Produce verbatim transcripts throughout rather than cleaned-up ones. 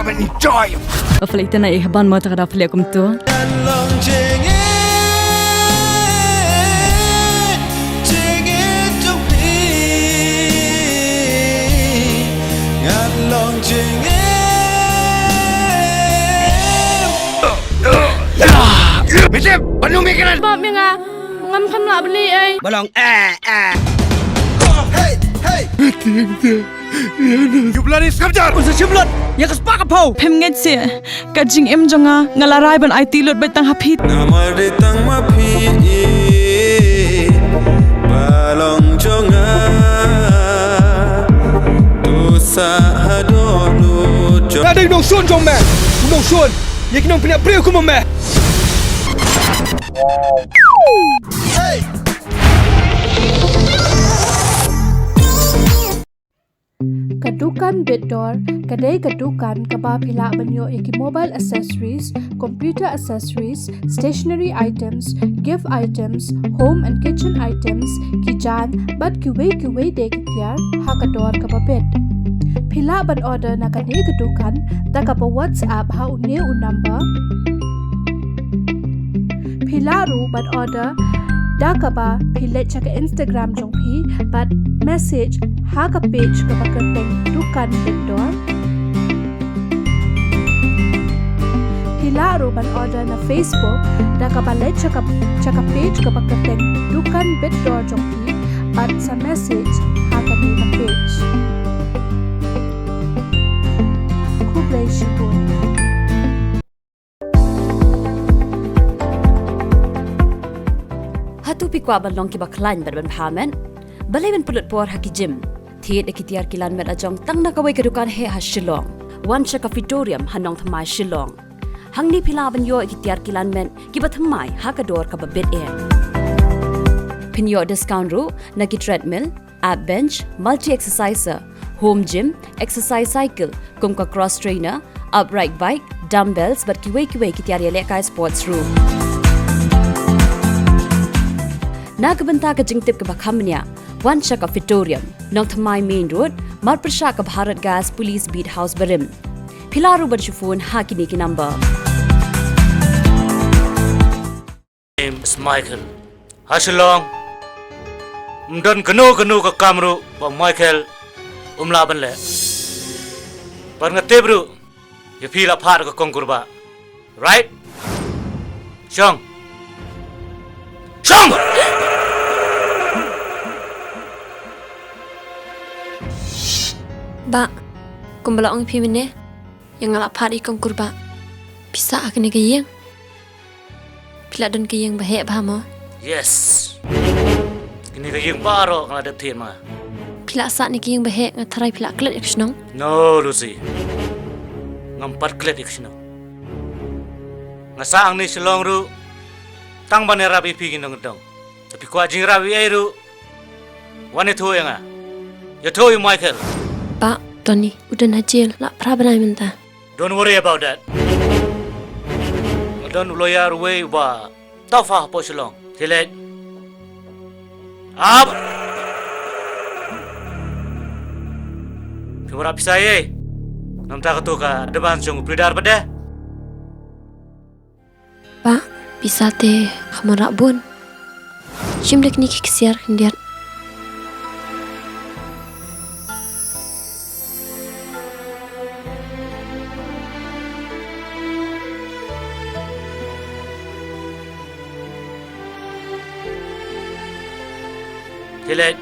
Enjoy. Ba phi leh tena i haban mo ta ka da phi leh kumto. Bitte, ban ym ïa kren. Bap ïa nga, ngam kham lah bali ei. Ba long eh eh. Hey, hey. You bloody skamjar! Usa shimlot, ïa ka spah ka phaw. Phim ngeit seh, ka jingim jong nga, nga la rai ban aiti lut beit tang ha phi. Namar dei tang ma phi, ba long jong nga, to sa haduh lut jong. Nga dei u nongshun jong me, u nongshun, ïa ki nongpynïap briew kum me. Hey! Ka dukan Bitdor ka dei ka dukan kaba phi lah ban ïoh ïa ki mobile accessories, computer accessories, stationery items, gift items, home and kitchen items, ki jaiñ bad kiwei kiwei de ki tiar ha ka dor kaba bit. Phi lah ban order na kane ka dukan da kaba WhatsApp ha une u number. Phi lah ruh ban order da kaba phi leit sha ka Instagram jong phi bad message ha ka page kaba kyrteng Dukan Bitdor. Phi lah ruh ban order na Facebook da kaba leit sha ka, sha ka page kaba kyrteng Dukan Bitdor jong phi bad sa message ha kane ka page. Khublei shibun. Hato phi kwah ban long kiba khlaiñ bad ban bha met? Balei ban pynlut por ha ki gym? Thied ïa ki tiar ki lan met la jong tang na kawei ka dukan heh ha Shillong. Wan sha ka Fitorium ha Nongthymmai Shillong. Hangne phi lah ban ïoh ïa ki tiar ki lan met kiba thymmai ha ka dor kaba bit eh. Phin ïoh discount ruh na ki treadmill, ab bench, multi exerciser, home gym, exercise cycle, kum ka cross trainer, upright bike, dumbbells bad kiwei kiwei ki tiar ïalehkai sports ruh. Na ka bynta ka jingtip kaba kham bniah, wan sha ka Fitorium, Nongthymmai Main Road, marpyrshah ka Bharat Gas Police Beat House barim. Phi lah ruh ban shu phone ha kine ki number. Name is Michael. Ha Shillong, ym don kano kano ka kam ruh ba Michael um lah ban leh. Bad nga tip ruh ïa phi la phah da ka kong Kurbah. Right? Shong. Shong! Bah, kumba la ong phi mynne, ïa nga la phah da i kong Kurbah. Phi sah ha kane ka ïing. Phi la don ka ïing ba heh bha mo? Yes. Kine ka ïing baroh nga la dep thied ma. Phi la sah ne ka ïing ba heh, nga tharai phi la klet ïa ka shnong. No, Lucy. Ngam pat klet ïa ka shnong. Nga sah hangne Shillong ruh tang ban ïarap ïa phi ki nongkyndong. Te phi kwah jingïarap ei ei ruh, wan ïathuh ïa nga. Ïathuh ïa u Michael. Bah, Tony u don ha jel la phra bnai mynta. Don't worry about that. Nga don u lawyer uwei uba tough hapoh Shillong. Khie leit. Ap. Phi wanrah pisa ei? Namar kata ka advance jong u Pridar pat de. Bah, pisa te kham wanrah bun. Shim da kine ki ksiar khyndiat. Khie leit.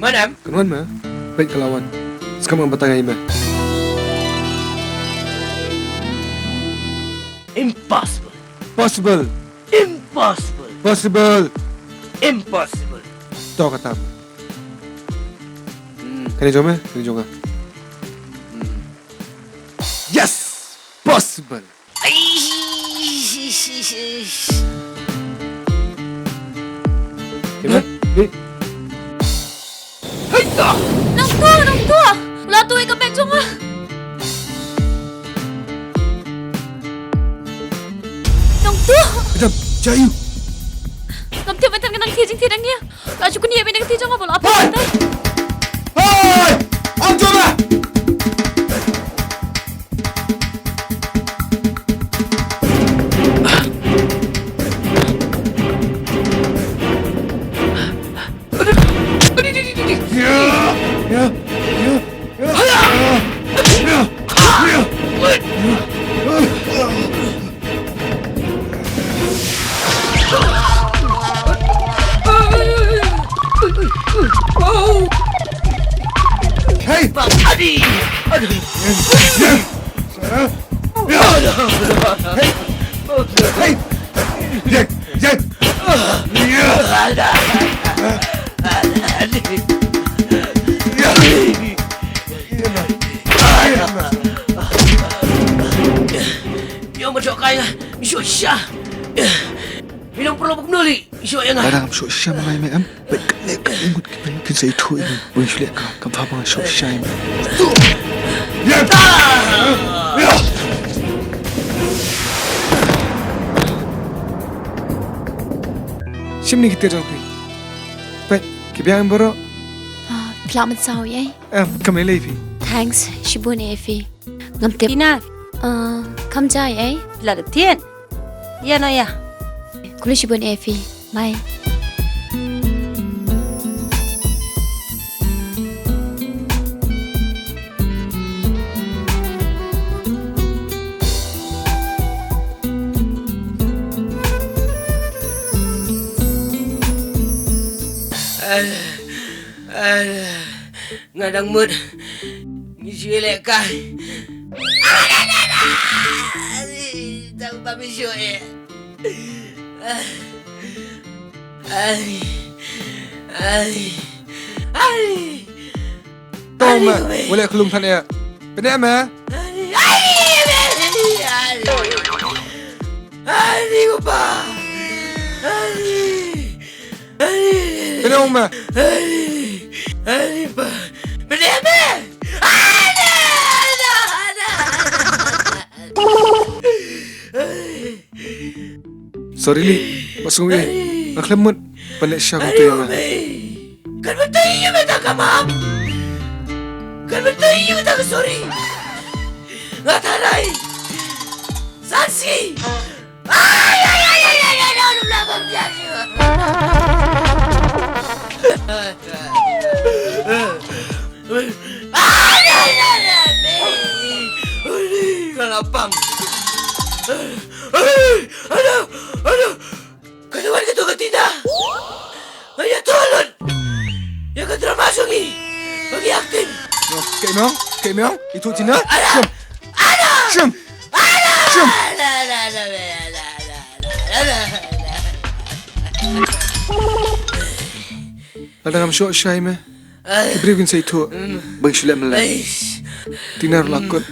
Iman em? Kynwan ma, peit ka la wan. Skam ngam batai ïa me. Impossible. Possible. Impossible. Possible. Impossible. To kata. Hmm. Kane jong me, kane jong nga. Hmm. Yes! Possible. Ish, ish. Kena? Di. Hai ta. Nang tu, nang tu. Ula tu ika bek jong nga. Nang tu. Adam, jayu. Ngam tip mynta nang thie jingthie dang ïa. Ka ju kuni ïa bynta ka thie jong nga ba la. Hai! Hai! Am jong nga! Hey! Adi! Aduh! Hey! Hey! Jack! Jack! Adi! Ïa ma shoh kai nga, mi shoh sha. Mi long pyrlok buk nuli, mi shoh ïa nga. Lada ngam shoh sha ma ngai me em. Bad kane kane ngut ki pyn kin sa ithuh ïa nga. Bun shu leh ka kam pha ba nga shoh sha ïa me. Shim ni ki tiar jong phi. Bad ki biang em baroh. Ah, phi lah mynsaw ïa. Em, kam ïalei phi. Thanks shibun eh phi. Ngam tip. Tina. Ah, kam jai eh. La da tien. Ïa no ïa. Khublei shibun eh phi. Bye. Nga dang mut. Ngi shu leh kai. Tang ba mi shu eh. Ai. Ai. Ai. Tong me, wale klum than eh. Pyneh me. Ai. Ai. Ai, ko pa. Ai. Pyneh ong me. Pyneh me. Sorry Li, ba sngewbha nga khlem mut ban leh shisha kumto ïa nga. Kan batai ïa me ta ka map. Kan batai ïa me ta ka sorry. Nga tharai. Sansi. Ai, ai, ai, ai, ai, ai, ai, ai, ai, ai, ai. Ai, ai, ai, ai, ai. Ai, ka la pang. Ai, aduh, aduh. Ka la wan ka tu ka Tina. Nga ïathuh lut ïa ka drama jong ngi ba ngi acting. Kaei mo? Kaei mo? Itu Tina? Ada! Ada! Shim! Ada! Shim! Ada! Ada! Ada! Ada! Lada ngam shoh sha ïa me, ki briew kin sa ithuh ba ngi shu leh myllep. Tina ruh la kut.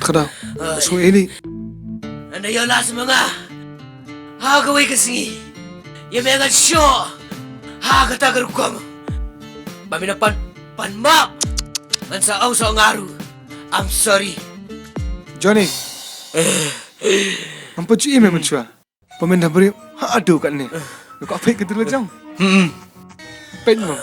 Kata. Sngewbha ïa ni. Ynda ïoh la sma nga. Ha kawei ka sngi ïa me ngan shoh ha kata ka rukom. Ba me na pan, pan map. Ngan sa ong sa ong nga ruh, I'm sorry. Johnny. Ngam pat ju ïohi me mynshuwa ba men da briew haduh katne. Nga kwah peit ka dula jong. Hmm. Peit mo.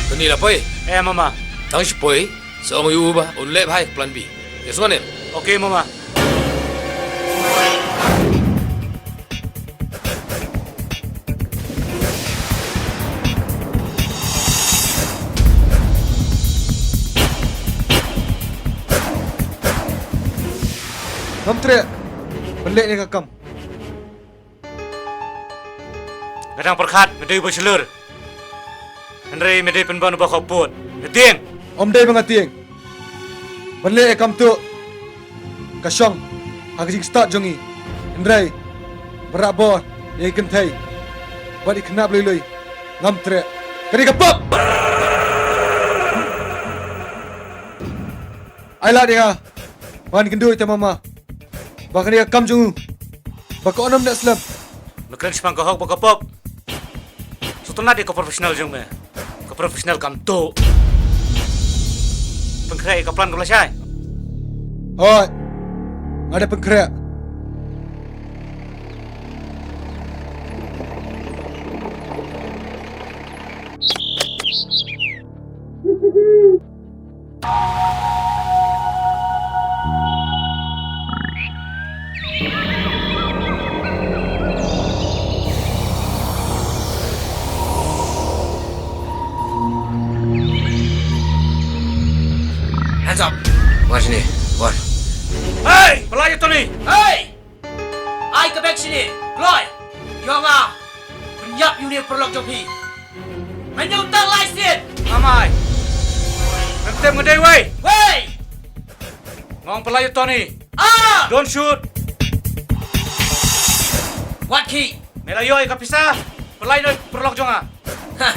Kani la poi? Eh, mama. Tang shi poi. Sa ong ïa u ba un leh bha ïa ka plan B. Ïa sngewbha ne? Okay, mama. Ngam treh ban leh ïa ka kam. Nga dang pyrkhat me dei uba shlur. Hynrei me dei pynban uba khuid pud. Me tieng? Ym dei ba nga tieng ban leh ïa ka kam tuh. Ka shong ha ka jingstad jong ngi. Hynrei ba rah bor ïa ki kynthei bad ïa ki khynnah lui lui, ngam treh. Ka dei ka pop. Ai lad ïa nga ban kynduh ïa i Mama ba kane ka kam jong u ba ka onom ne slem. Me kren shaphang ka hok bad ka pop. Sngewtynnat ïa ka professional jong me. Ka professional kam tuh. Pynkhreh ïa ka plan, ka lashai. Hooid. Nga dei pynkhreh. Hands up. Wan shane. Wan. Hey, Blai Tony. Hey! Ai ka bag shane. Blai. Ïoh nga. Pynïap ïa une u paralok jong phi. Ngan ïoh tang lai sien. Amai. Ngam tip nga dei wei. Wei. Nga ong pynlait ïa u Tony. Ah! Don't shoot. Wat ki. Me la ïoh ïa ka pisa. Pynlait ïa u paralok jong nga. Ha.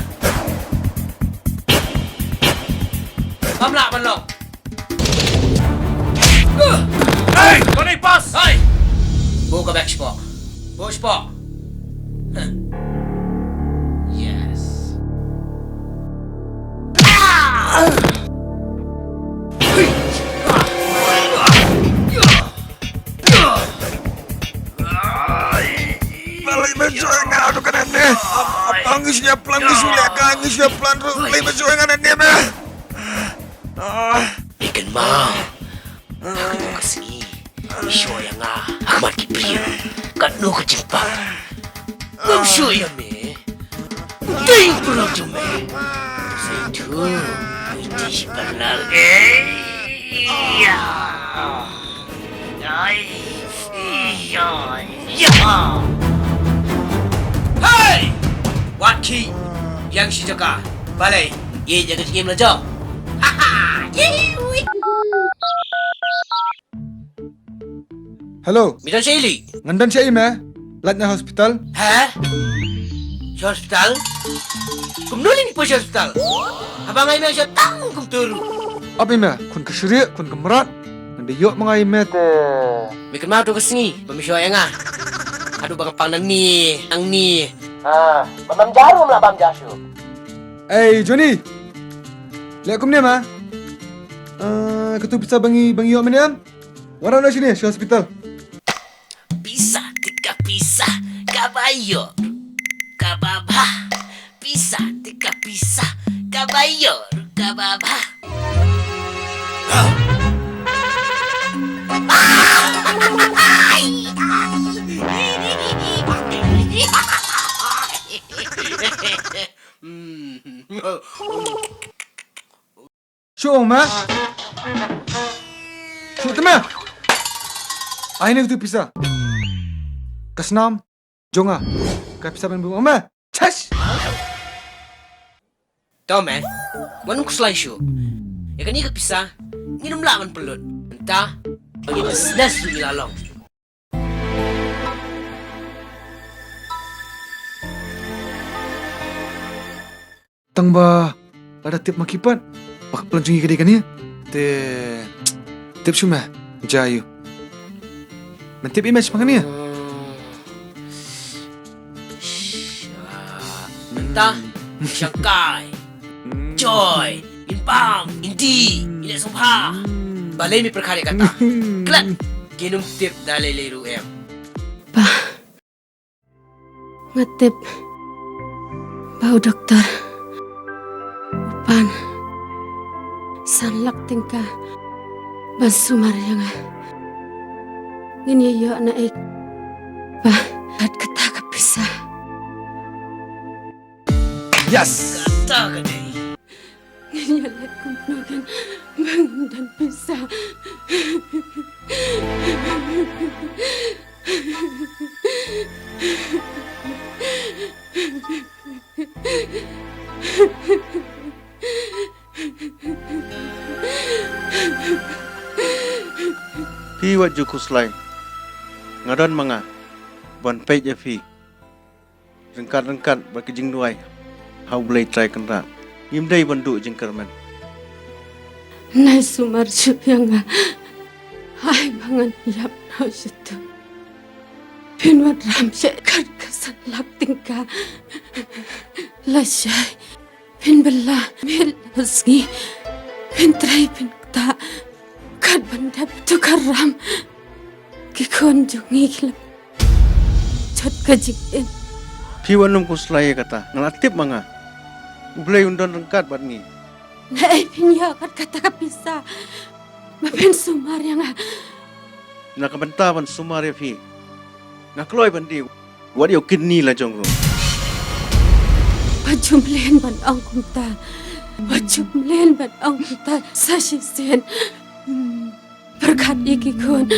Bam lah ban long. Hey, Tony, pass. Hey. Buh ka bag shapoh. Buh shapoh. Huh. Yes. Balei me shu ïa nga tu ka ne? Apa ngi shu ïa plan, ngi shu leh ka, ngi shu ïa plan ruh. Balei me shu ïa nga ne me? Ah. Ikan ma. Ka sngi. Shu ïa nga ha khmat ki briew. Katno ka jingpang. Ngam shu ïa me. Dei u paralok jong me. Sa ïathuh ïa u dei shi paralok. Eh. Ïa. Ai. Ïa. Ïa. Hey! Wat ki. Biang shi jaka. Balei? Ïa jaka jingim la jong. Ha ha. Hello. Me don shaei? Ngan don shaei me. Lait na hospital. Ha? Sha hospital? Kumno lei poi sha hospital? Haba nga ïa me sha tang kumtu ruh. Ap ïa me, khun ka shrieh, khun ka mrad. Ngan da ïoh ma nga ïa me te. Me kynmaw tu ka sngi ba me shu ïa nga. Haduh ba nga pang nangne nangne. Ah, ba mem jaru mla bam jaru. Ei Johnny. Leh kumne ma. Ah, katu pisa ba ngi, ba ngi ïoh mynne em. Wat rah noh shane sha hospital. Pisa te ka pisa kaba ïoh kaba bha. Pisa te ka pisa kaba ïoh kaba bha. Shu ong ma. Shu te ma. Ai ne tu pisa. Ka snam jong nga. Ka pisa ban buh ma. Chas. To me. Wan khuslai shu. Ïa kane ka pisa ngin ym lah ban pynlut. Mynta ba ngi business ruh ngi la long. Tang ba lada tip ma ki pat ba ka plan jong ngi ka dei kane. Te tip shu me, Jayu. Men tip i me shu ma kane. Mynta Shangkai, Joy, Inpam, Indi, Ile Sungha. Balei me pyrkhat ïa kata? Klet, kin ym tip da lei lei ruh em. Pa. Nga tip ba u doktor u pan san lak tyngka ban sumar ïa nga. Ngin ïa ïoh na ei ba kat kata ka pisa. Yes. Kata ka dei. Ngin ïa leh kumno kan ba ngin don pisa. Phi wat ju khuslai. Nga don ma nga ban peit ïa phi. Ryngkat ryngkat bad ka jingduwai. ha U Blei Trai Kynrad. Ngim dei ban duh jingkyrmen. Nai sumar shuh ïa nga. Ai ba ngan ïap noh shuh tu. Phin wan ram sha khat ka san lak tyngka. Lashai phin bylla miet la sngi. Phin trei phin ktah. Kat ban dep tu ka ram. Ki khun jong ngi ki la jot ka jingim. Phi wan nym khuslai ïa kata, nga la tip ma nga. U Blei un don ryngkat bad ngi. Naei phin ïoh kat kata ka pisa ba phin sumar ïa nga? Na ka bynta ban sumar ïa phi, nga kloi ban die wat ïa u kidney la jong ruh. Wat ju mlien ban ong kumta. Wat ju mlien ban ong kumta sa shisien. Pyrkhat ïa ki khun.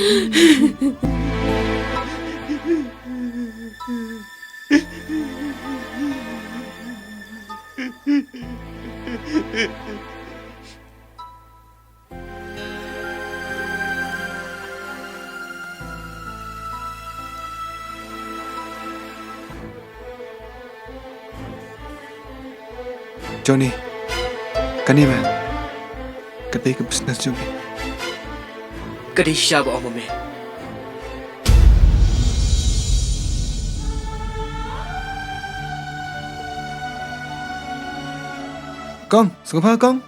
Johnny, kane man ka dei ka business jong me. Ka dei shisha ba ong ma me. Kong, sngewbha kong.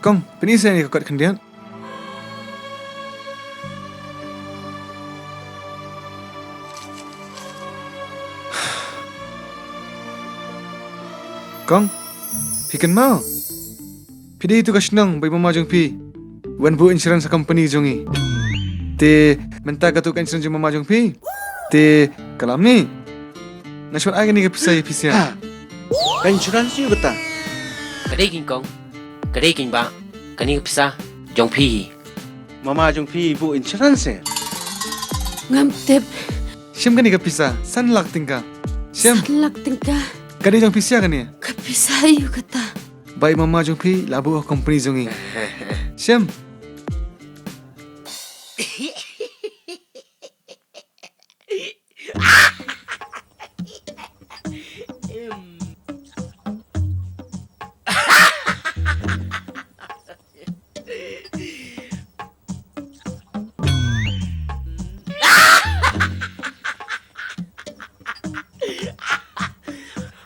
Kong, pyni sa ïa ka kot khyndiat. Kong, phi kynmaw? Phi dei itu ka shnong ba i mama jong phi wan buh insurance ha company jong i. Te mynta katu ka insurance jong mama jong phi te ka lam ni. Nga shu ai kane ka pisa ïa phi sha. Ha. Ka insurance ïa kata. Ka dei king kong. Ka dei king ba. Kane ka pisa jong phi. Mama jong phi buh insurance eh. Ngam tip. Shem kane ka pisa, san lak tyngka. Shem. San lak tyngka. Ka dei jong phi sha kane. Ka pisa ïa kata. Ba i mama jong phi la buh ha company jong i. Shem.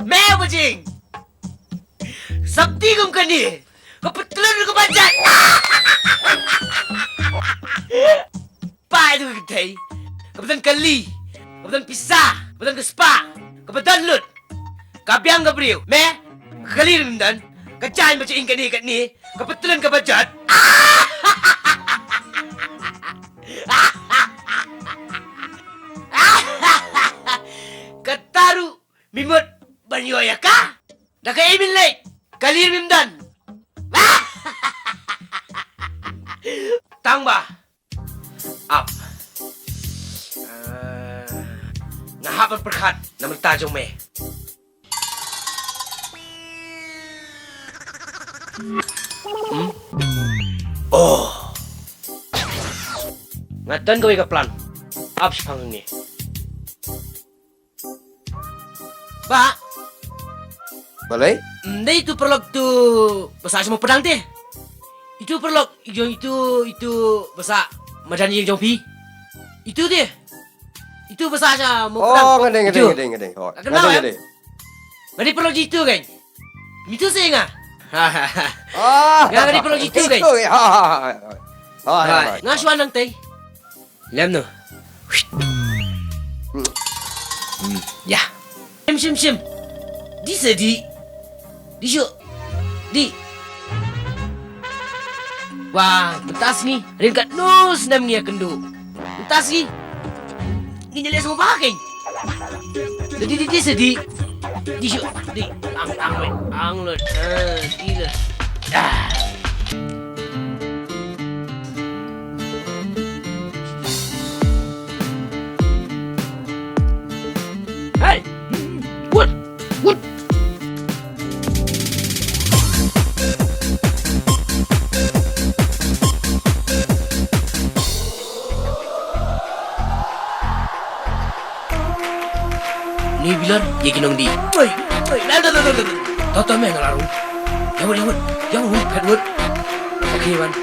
Me bajing. Sapti kum kane. Ka patlun ka bajat. Pai tu ka kthei. Ka ba don kali. Ka ba don pisa. Ka ba don ka spah. Ka ba don lut. Ka biang ka briew. Me. Ka kali rim don. Ka jaiñ ba jaiñ kane kane. Ka patlun ka bajat. Ka taru. Mi mut ban ïoh ïa ka. Da kaei min leit? Ka lir mim don. Tang ba ap. Ah, nga hap ban pyrkhat na mynta jong me. Hmm? Oh. Nga don kawei ka plan. Ap shaphang hangne. Bah. Balei? Ym dei itu paralok itu ba sah sha Mawpdang te? Itu paralok, itu, itu, itu ba sah madan ïing jong phi. Itu te. Itu ba sah sha Mawpdang. Oh, nga dei, nga dei, nga dei, nga dei. Oh, nga dei, nga dei. Nga dei paralok itu kan. Itu sih nga. Ah. Nga dei paralok itu kan. Itu, ha, ha, ha. Nga shuwa nang tei. Lem no. Hmm, ya. Shim, shim, shim. Di sa di. Di shu. Di. Wah, mynta sngi. Rin kat nus nam ngi kyndu. Mynta sngi. Ngi nyele semua bahagian. Di, di, di, di sa di. Di shu. Di. Ang, ang, ang, ang, lut. Ah, di, lut. Ah. Hey! What? What? Ni bilar. Ïa ki nongdih. Oi, oi, la, la, la, la, la. To, to, me nga la rung. Ïa wut, ïa wut. Ïa wut, phet wut. Okay, wan.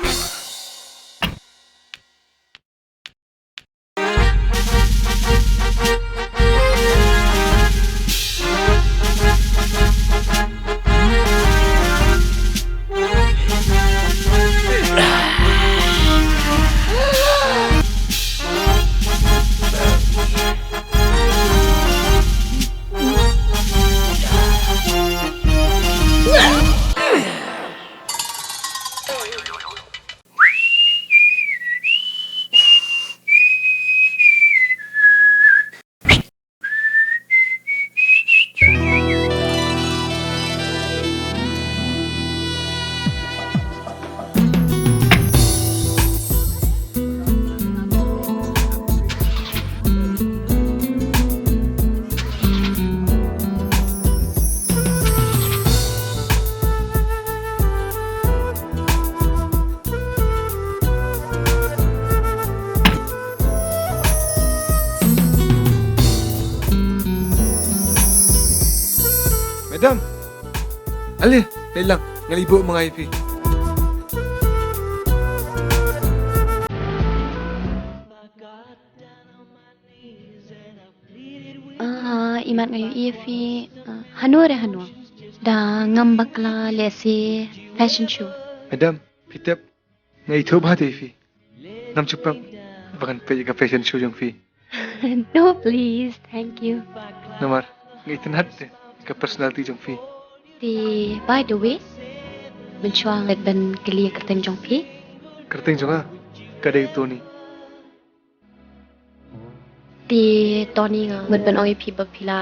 Madam. Ale, leit lang, nga la ïoh ma nga ïa phi. Ah, imat nga ïohi ïa phi, ah, hano re hano. Da ngam bakla lehse fashion show. Madam, phi tip, nga ithuh bha te ïa phi. Ngam shu pap ba ngan peit ïa ka fashion show jong phi. No, please, thank you. Namar nga itynnad te ka personality jong phi. Te, by the way, mynshuwa nga mut ban kylli ïa ka kyrteng jong phi. Kyrteng jong nga ka dei u Tony. Te Tony, nga mut ban ong ïa phi ba phi la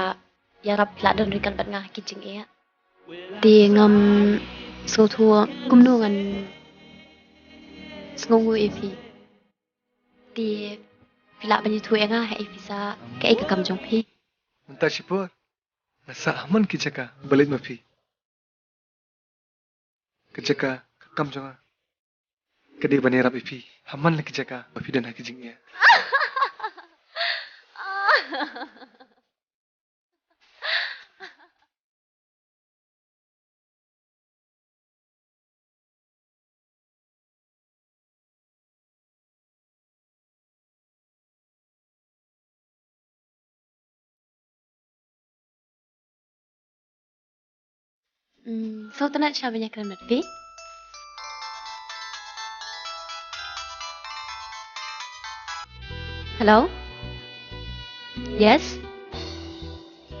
ïarap, phi la don ryngkat bad nga ha ki jingeh. Te ngam sngewthuh kumno ngan sngewnguh ïa phi. Te phi lah ban ïathuh ïa nga haei phi sah, kaei ka kam jong phi. Mynta shipor nga sah ha man ki jaka ba leit ma phi. Ka jaka ka kam jong nga ka dei ban ïarap ïa phi ha man la ki jaka ba phi don ha ki jingeh. Hmm, sngewtynnat shibun ban ïakren bad phi. Hello? Yes?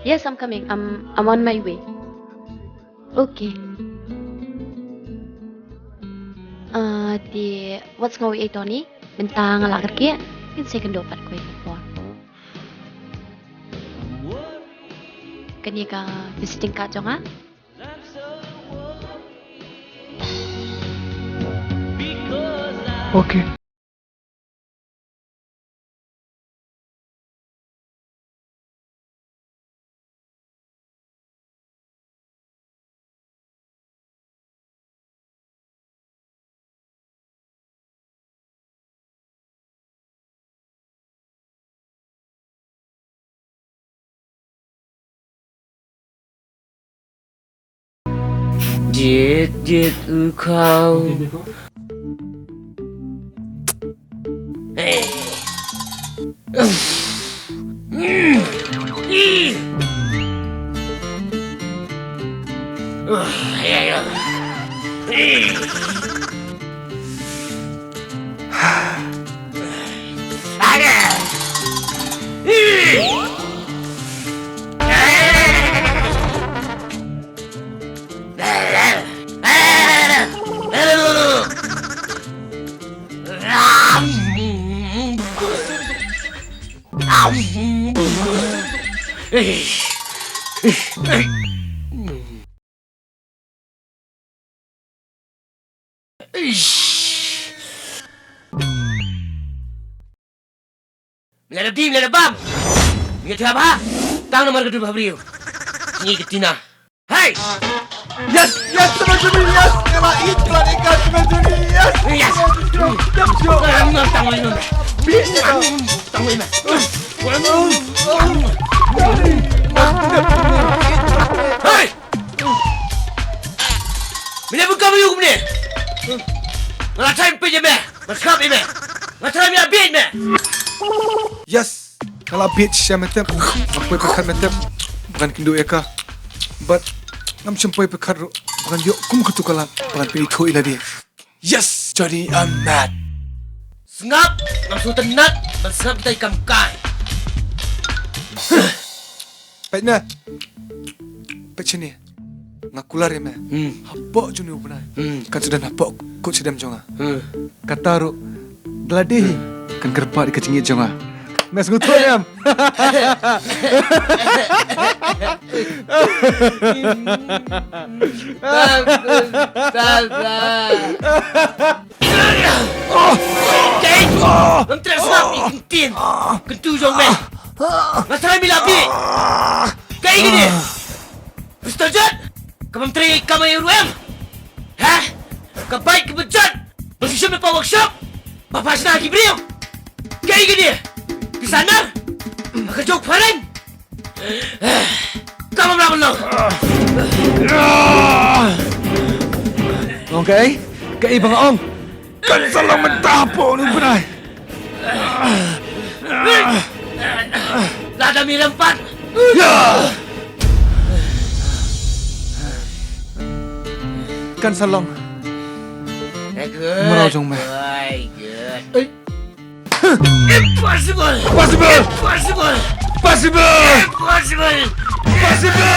Yes, I'm coming. I'm, I'm on my way. Okay. Ah, te wat sngew ei Tony, mynta nga la kyrkieh, ngin sa ïakynduh pat kawei ka por. Kane ka visiting card jong nga. Okay. Jied jied u khaw. Lada dim, lada bam. Ngi thiah bha. Tang namar ka dud bha briew. Ngi ka Tina. Hey! Yes, yes, teman sini, yes. Kala it, kala ikan, teman sini, yes. Yes. Yes, yes, yes. Tang wei, tang wei. Bis, tang wei. Tang wei. Hei! Me leh bun kam aïu kumne? Nga la tharai peit ïa me, ban sngap ïa me. Nga tharai me la bieit me. Yes, nga la bieit shisha me tip. Ngam poi pyrkhat me tip ba ngan kynduh ïa ka. But ngam shym poi pyrkhat ruh ba ngan ïoh kum katu ka lad ba ngan pynithuh ïa lade. Yes, Johnny, I'm mad. Sngap, ngam sngewtynnat ban sngap ïa kata i kam kai. Peit me. Peit shane. Nga kular ïa me. Hmm. Hapoh jong une u bnai. Hmm. Kan sa don hapoh kut shadem jong nga. Hmm. Kata ruh da lade hi kan kyrpad ïa ka jingïeit jong nga. Me sngewthuh ne em? Kaei? Ngam treh sngap ïa ka ktien kyntu jong me. Nga tharai me la bieit. Kaei kane? Mister Jot, ka bym trei kam aïu ruh em? Ha? Ka bike kaba jot ba shu shim na pa workshop ba pha shna ha ki briew. Kaei kane? Pisa nar? Ka jong phareng. Ka bym lah ban long. Ong kaei? Kaei ba nga ong? Kan sa long mynta hapoh une u bnai. Lada me rem pat. Kan sa long. Good. Mraw jong me. Boy, good. Impossible! Possible! Impossible! Possible! Impossible! Possible!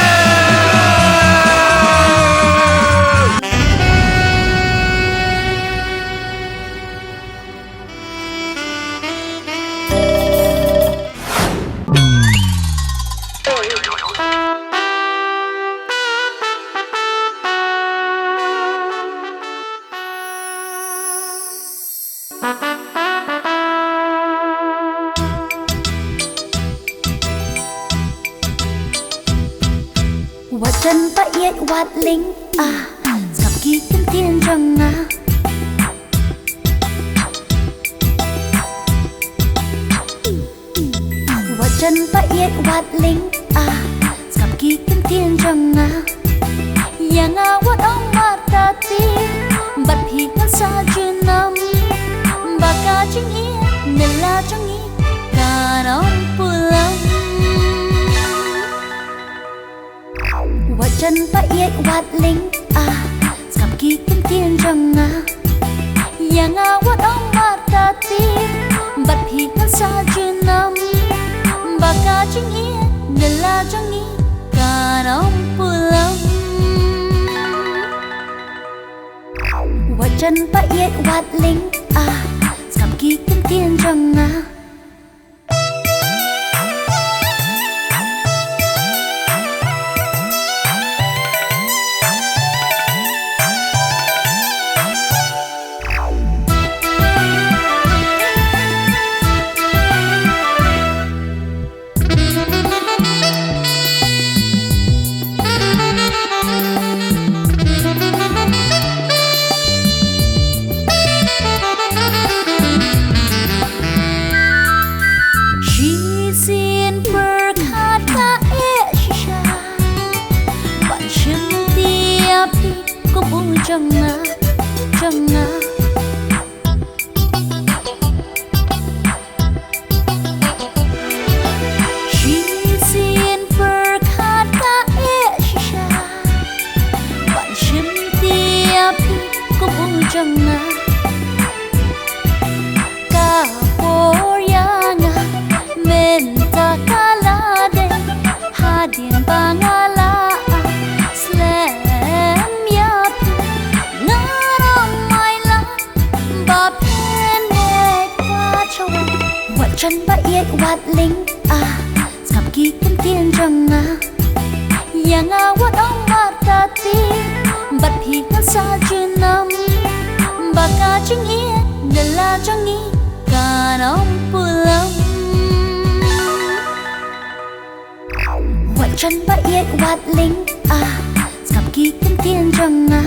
Wat jan ba ïeit wat ling ah, sngap ki ktien jong nga. Wat jan ba ïeit wat ling ah, sngap ki ktien jong nga. Ïa nga wat ong martati bad phi ngan sa junom. Ba ka jingïeit ne la jong ngi kan ym pulom. Wat jan ba ïeit wat ling ah, sngap ki ktien jong nga. Ïa nga wat ong martati bad phi ngan sa junom. Ba ka jingïeit ne la jong ngi kan ym pulom. Wat jan ba ïeit wat ling ah, sngap ki ktien jong nga. Shisien pyrkhat ka eh shisha ban shim ïa phi kum u jong nga, jong nga. Shisien pyrkhat ka eh shisha ban shim ïa phi kum u jong nga. Ka por ïa nga mynta ka la dei, hadien ba nga la slem ïa phi, nga ong mai la ba pynbeit pat sha wei. Wat jan ba ïeit wat ling ah, sngap ki ktien jong nga. Ïa nga wat ong martati bad phi ngan sa junom. Ba ka jingïeit ne la jong ngi kan ym pulom. Wat jan ba ïeit wat ling ah, sngap ki ktien jong nga.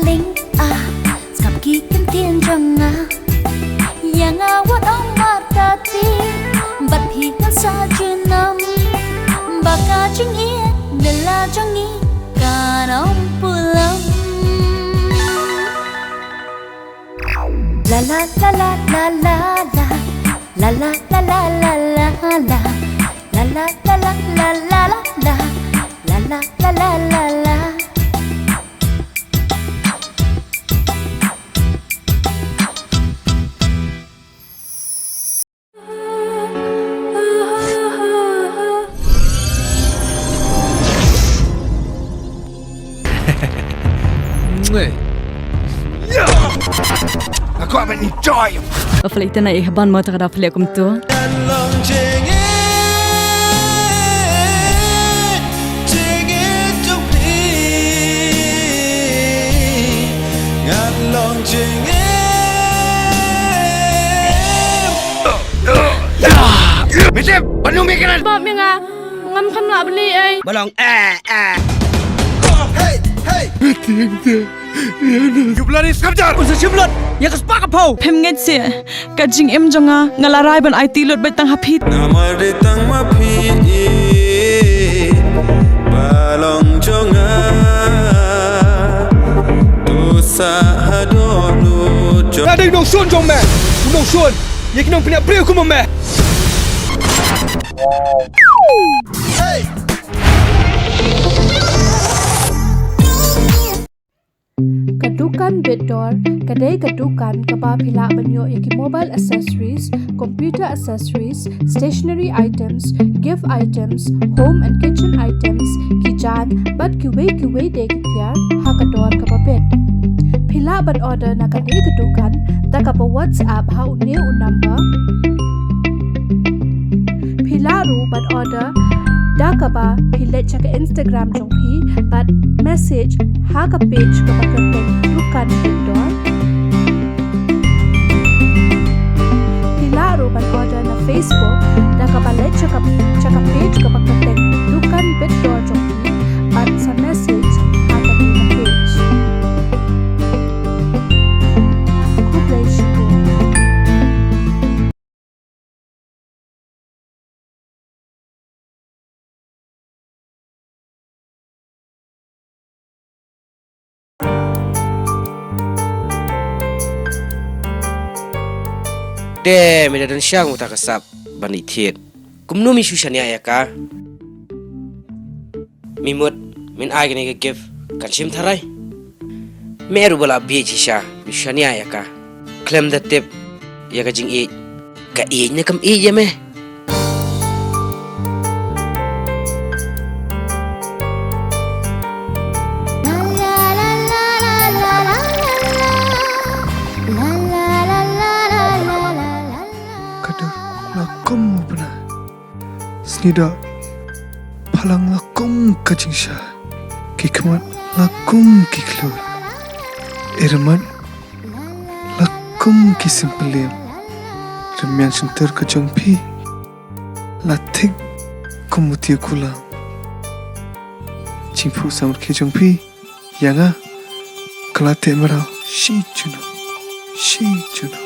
Ling ah, skam ki ktien jong nga. Ïa nga wat ong martati, bad phi ngan sa junom. Ba ka jingïeit, ne la jong ngi, kan ym pulom. La la la la la la la. La la la la la la la. La la la la la la la la. La la la la la la. Aku akan enjoy. Ba phi la ïa tnat ïa i Hban mo, te ka da phi la ïa kumto. Mitem, banu mi kanan. Ba mi nga, ngam kham lah bni ei. Balong, eh, eh. Hey, hey. You bloody scavenger! Un sa shim lut ïa ka spah ka phew. Phim ngeit seh, ka jingim jong nga, nga la rai ban aiti lut beit tang ha phi. Namar dei tang ma phi i ba long jong nga. To sa haduh lut jong. Nga dei u nongshun jong me. U nongshun ïa ki nongpynïap briew kum me. Hey! Ka dukan Bitdor ka dei ka dukan kaba phi lah ban ïoh ïa ki mobile accessories, computer accessories, stationery items, gift items, home and kitchen items, ki jaiñ bad kiwei kiwei de ki tiar ha ka dor kaba bit. Phi lah ban order na kane ka dukan da kaba WhatsApp ha une u number. Phi lah ruh ban order da kaba phi leit sha ka Instagram jong phi bad message ha ka page kaba kyrteng Dukan Bitdor. Phi lah ruh ban order na Facebook da kaba leit sha ka, sha ka page kaba kyrteng Dukan Bitdor jong phi bad sa message ha kane ka page. Khublei shibun. Te me da don sha uta ka sap ban ïa thied. Kumno me shu shaniah ïa ka? Me mut men ai kane ka gift kan shim tharai. Me ruh ba la bieit shisha, me shaniah ïa ka. Khlem da tip ïa ka jingïeit, ka ïeit ne kam ïeit ïa me. Ka dur la kum u bnai. Sngi doh phalang la kum ka jingshai, ki khmat la kum ki khlur, i rmat la kum ki sympyliang. Rmiang shyntur ka jong phi la thik kum u tiew kulam. Jingphuh samrkhie jong phi ïa nga ka la teh mraw shi junom, shi junom.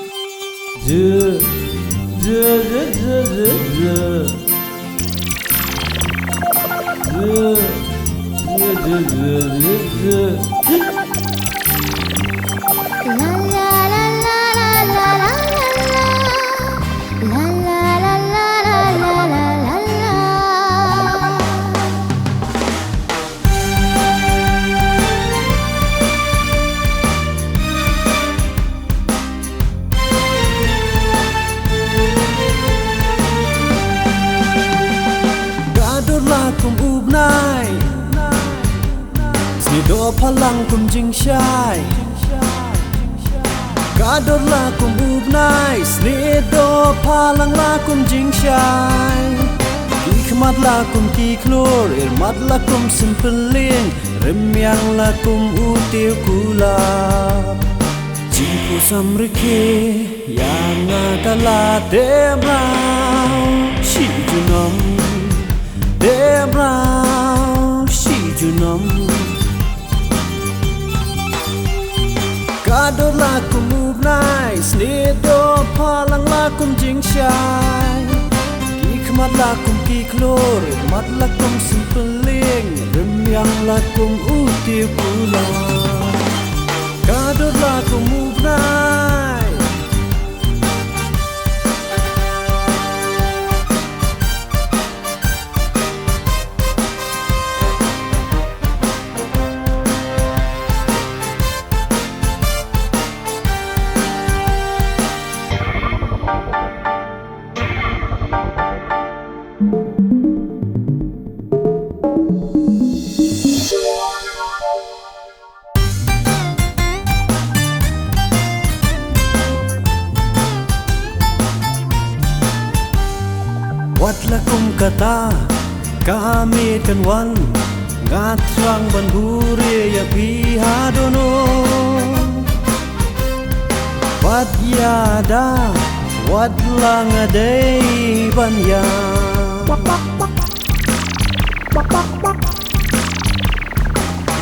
Ka dur la kum u bnai, sngi doh phalang kum jingshai. Ka dur la kum u bnai, sngi doh phalang la kum jingshai. Ki khmat la kum ki khlur, i rmat la kum sympyliang, rmiang la kum u tiew kulam. Jingphuh samrkhie ïa nga ka la teh mraw shi junom, teh mraw shi junom. Ka dur la kum u bnai, snieh dohpha lang la kum jingshai. Ki khmat la kum ki khlur, mat la kum sympeling, rymmiang la kum u tiew kular. Ka dur la kum u bnai. Wat la kum kata, ka miet kan wan, nga thrang ban buhrieh ïa phi haduh no. Wat ïada, wat la nga dei ban ïa.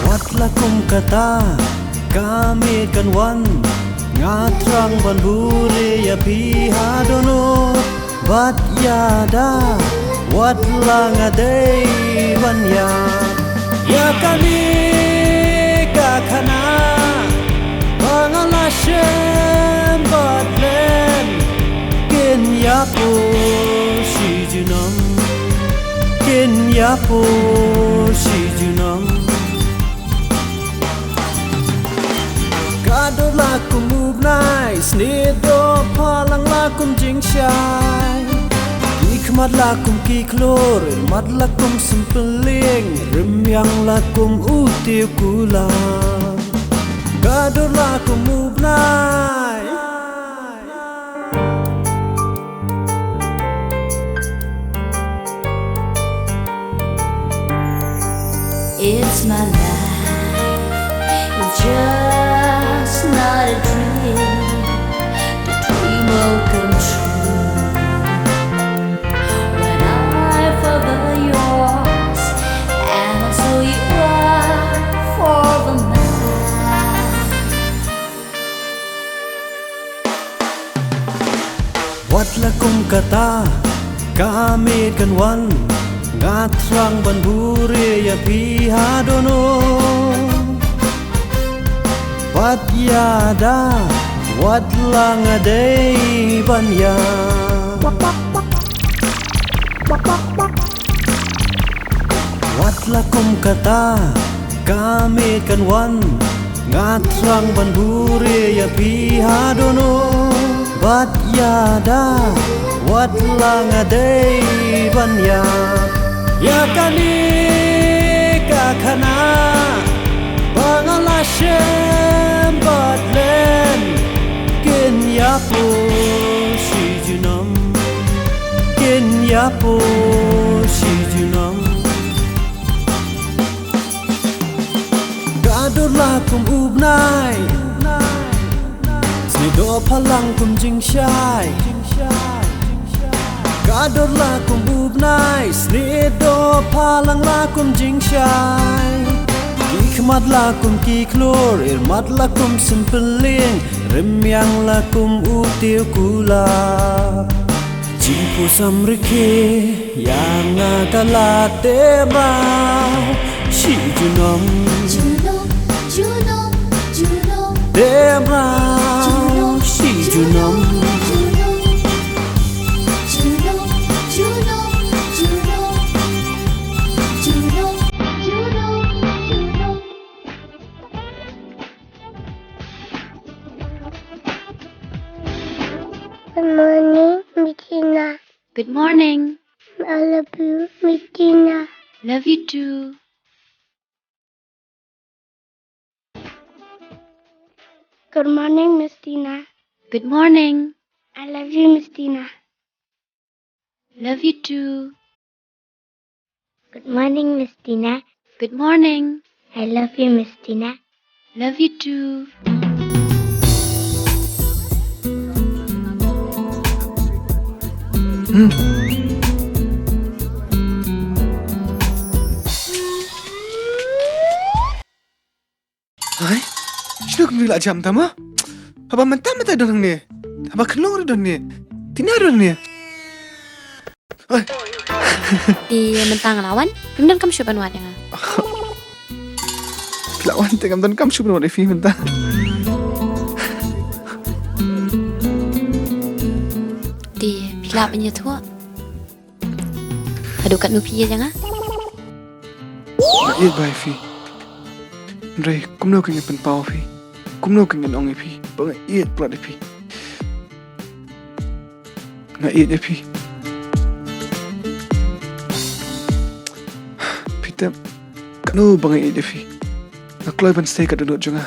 Wat la kum kata, ka miet kan wan, nga thrang ban buhrieh ïa phi haduh no. Wat ïada, wat la nga dei ban ïa. Ïa kane ka khana, ba nga la shem bad len, kin ïapoh shi junom. Kin ïapoh shi junom. Ka dur la kum u bnai, snieh dohpha lang la kum jingshai. Ki khmat la kum ki khlur, mat la kum sympeling, rymmiang la kum u tiew kular. Ka dur la kum u bnai. It's my life. It's just not a dream. The dream will come true when I forever yours, and so you are for the man. Wat la kum kata, ka miet kan wan, nga thrang ban buhrieh ïa phi haduh no. Wat ïada, wat la nga dei ban ïa. Wat la kum kata, ka miet kan wan, nga thrang ban buhrieh ïa phi haduh no. Bad ïada, wat la nga dei ban ïa. Ïa kane ka khana, ba nga la shem bad len, kin ïapoh shi junom. Kin ïapoh shi junom. Ka dur la kum u bnai, snieh dohpha lang kum jingshai. Ka dur la kum u bnai, snieh dohpha lang la kum jingshai. Ki khmat la kum ki khlur, rymmat la kum sympeling, rymmiang la kum u tiew kular. Jingphohsam rkhie ïa nga ka la teh mraw shi junom. Junom, junom, junom. Teh mraw shi junom. Junom, junom, junom. Junom, junom, junom. Good morning, Miss Tina. Good morning. I love you, Miss Tina. Love you too. Good morning, Miss Tina. Good morning. I love you, Miss Tina. Love you too. Good morning, Miss Tina. Good morning. I love you, Miss Tina. Love you too. Hai, shluk mi La jam tama? Haba mynta mynta don hangne. Haba khlong ruh don ne. Tina don ne. Oi. Te mynta nga la wan. Phi don kam shuh ban wad ïa nga? Phi la wan te ngam don kam shuh ban wad ïa phi mynta. Te phi lah ban ïathuh haduh katno phi ïeit ïa nga? Nga ïeit bha ïa phi. Hynrei kumno kein ngan pynpaw ïa phi? Kumno kein ngan ong ïa phi ba nga ïeit palat ïa phi? Nga ïeit ïa phi. Phi tip katno ba nga ïeit ïa phi. Nga kloi ban sei ka dohnud jong nga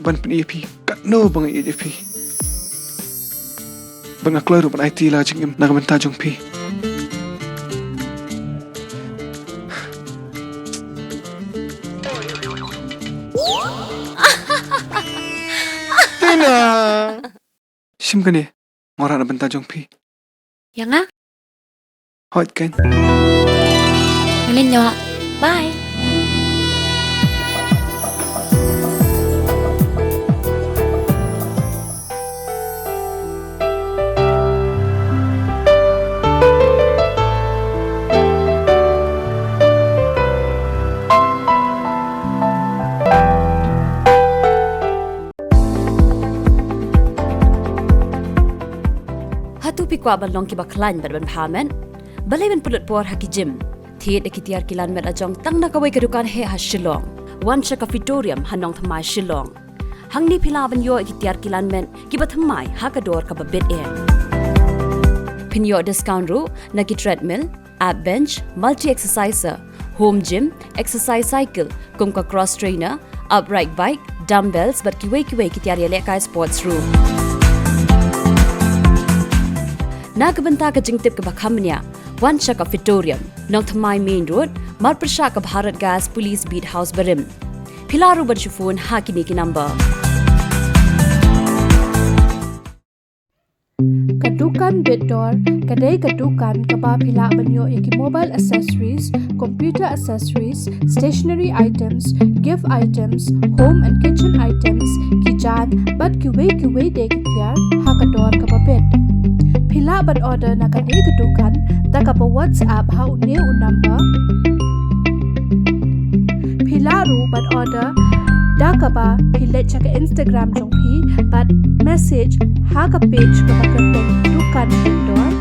ban pyni ïa phi katno ba nga ïeit ïa phi. Bad nga kloi ruh ban aiti la jingim na ka bynta jong phi. Tina. Shim kane, nga wanrah na bynta jong phi. Ïa nga? Hooid keiñ. Nga leit noh. Bye. Hato phi kwah ban long kiba khlaiñ bad ban bha met? Balei ban pynlut por ha ki gym? Thied ïa ki tiar ki lan met la jong tang na kawei ka dukan heh ha Shillong. Wan sha ka Fitorium ha Nongthymmai, Shillong. Hangne phi lah ban ïoh ïa ki tiar ki lan met kiba thymmai ha ka dor kaba bit eh. Phin ïoh discount ruh na ki treadmill, ab bench, multi exerciser, home gym, exercise cycle, kum ka cross trainer, upright bike, dumbbells bad kiwei kiwei ki tiar ïalehkai sports ruh. Na ka bynta ka jingtip kaba kham bniah, wan sha ka Fitorium, Nongthymmai Main Road, marpyrshah ka Bharat Gas Police Beat House barim. Phi lah ruh ban shu phone ha kine ki number. Ka dukan Bitdor ka dei ka dukan kaba phi lah ban ïoh ïa ki mobile accessories, computer accessories, stationery items, gift items, home and kitchen items, ki jaiñ bad kiwei kiwei de ki tiar ha ka dor kaba bit. Phi lah ban order na kane ka dukan da kaba WhatsApp ha une u number. Phi lah ruh ban order da kaba phi leit sha ka Instagram jong phi bad message ha ka page kaba kyrteng Dukan Bitdor.